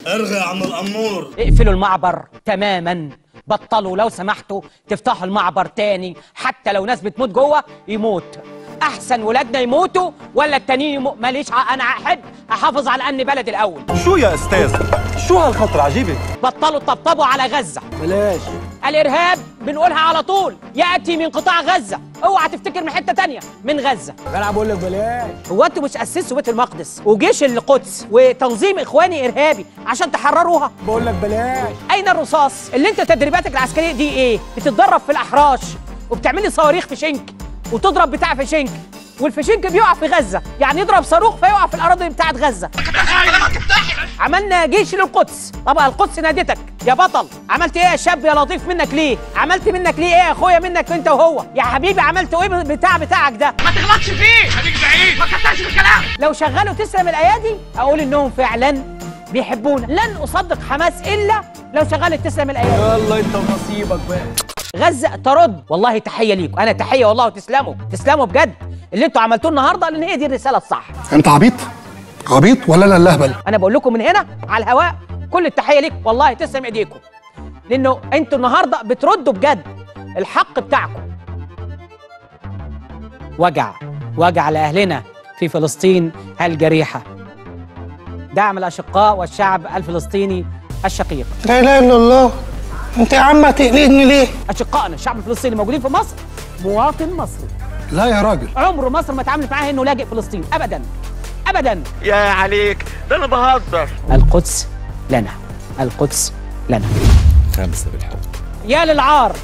ارغي يا عم الامور. اقفلوا المعبر تماما، بطلوا لو سمحتوا تفتحوا المعبر تاني، حتى لو ناس بتموت جوه يموت، احسن ولادنا يموتوا ولا التانيين يموت. ماليش، انا احب احافظ على امن بلدي الاول. شو يا استاذ؟ شو هالخطرة عجيبة؟ بطلوا تطبطبوا على غزة. بلاش. الارهاب بنقولها على طول ياتي من قطاع غزة، اوعى تفتكر من حتة تانية، من غزة. انا بقول لك بلاش. هو انتوا مش اسسوا بيت المقدس وجيش القدس وتنظيم اخواني ارهابي عشان تحرروها؟ بقول لك بلاش. اين الرصاص؟ اللي انت تدريباتك العسكرية دي ايه؟ بتتدرب في الاحراش وبتعملي صواريخ في شنك وتضرب بتاع في شنك، والفشنك بيقع في غزة، يعني يضرب صاروخ فيقع في الاراضي بتاعت غزة. عملنا جيش للقدس، طبعا القدس نادتك يا بطل. عملت ايه يا شاب يا لطيف منك ليه؟ عملت منك ليه ايه يا اخويا منك انت وهو؟ يا حبيبي عملت ايه بتاعك ده؟ ما تغلطش فيه، خليك بعيد، ما تكترش في الكلام. لو شغلوا تسلم الايادي اقول انهم فعلا بيحبونا. لن اصدق حماس الا لو شغلت تسلم الايادي. يلا انت ونصيبك بقى. غزة ترد. والله تحية ليكم، انا تحية والله، وتسلموا تسلموا بجد اللي انتوا عملتوه النهارده، لان هي دي الرسالة الصح. انت عبيط عبيط ولا انا اللي اهبل؟ انا بقول لكم من هنا على الهواء كل التحية ليكم، والله تسلم ايديكم، لانه انتوا النهارده بتردوا بجد الحق بتاعكم. وجع وجع لاهلنا في فلسطين الجريحه. دعم الاشقاء والشعب الفلسطيني الشقيق. لا اله الا الله. انت يا عم هتقلقني ليه؟ اشقائنا الشعب الفلسطيني موجودين في مصر، مواطن مصري. لا يا راجل، عمره مصر ما اتعاملت معاه انه لاجئ فلسطين ابدا ابدا. يا عليك ده انا بهزر. القدس لنا، القدس لنا. 5 بالحب. يا للعار،